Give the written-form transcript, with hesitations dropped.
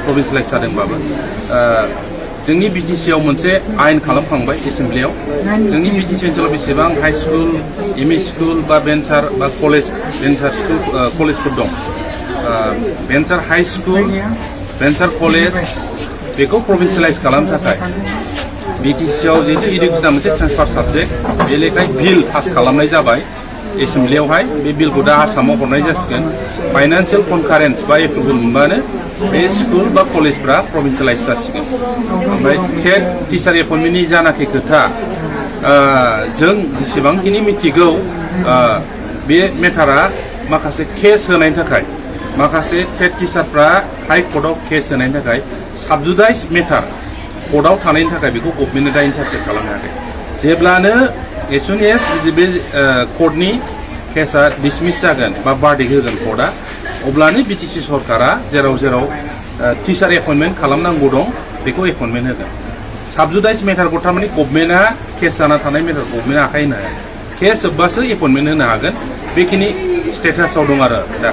provincialise जादोंबाबो जोंनि BTC आव मोनसे आयेन खालामखांबाय एसेम्ब्लियाव जोंनि बिटिसि ओनसोलाव बेसेबां हाई स्कुल एमइ स्कुल बा भेन्सार बा कलेज भेन्सार स्कुल कलेजफोर दं भेन्सार हाई स्कुल भेन्सार कलेज बेखौ प्रभिन्सियेलाइज खालामनो थाखाय बिटिसि आव जिहेतु इडुकेसना मोनसे ट्रेन्सफार साबजेक्ट बे लेखाय बिल पास खालामनाय जाबाय एसेम्ब्लियावहाय बे बिलखौ दा आसामाव हरनाय जासिगोन फाइनान्सियेल कनकारेन्स बा एप्रुभेल मोनबानो बे स्कुल बा कलेजफ्रा प्रभिन्सियेलाइज जासिगोन ओमफ्राय टेट टिचार एपइन्टमेन्टनि जानाखि खोथा जों जेसेबांखिनि मिथिगौ बे मेटारा माखासे केस होनायनि थाखाय माखासे टेट टिचारफ्रा हाइ कर्टआव केस होनायनि थाखाय साबजुडाइज मेटार कर्टआव थानायनि थाखाय बेखौ गभर्नमेन्टनो दा इन्टारप्रेट खालामनो हायाखै जेब्लानो एस सुन एस बे कर्टनि केसा डिसमिस जागोन बा बार्डिक होगोन कर्टआ अब्लानो बिटिसि सरकारा जेराव जेराव टिचार एपइन्टमेन्ट खालामनांगौ दं बेखौ एपइन्टमेन्ट होगोन साबजुडाइज मेटारखौ थारमाने गभर्नमेन्टआ केस जाना थानाय मेटार गभर्नमेन्टआ आखाइ होनो हाया केस जोब्बासो एपइन्टमेन्ट होनो हागोन बेखिनि स्टेटासाव दं आरो दा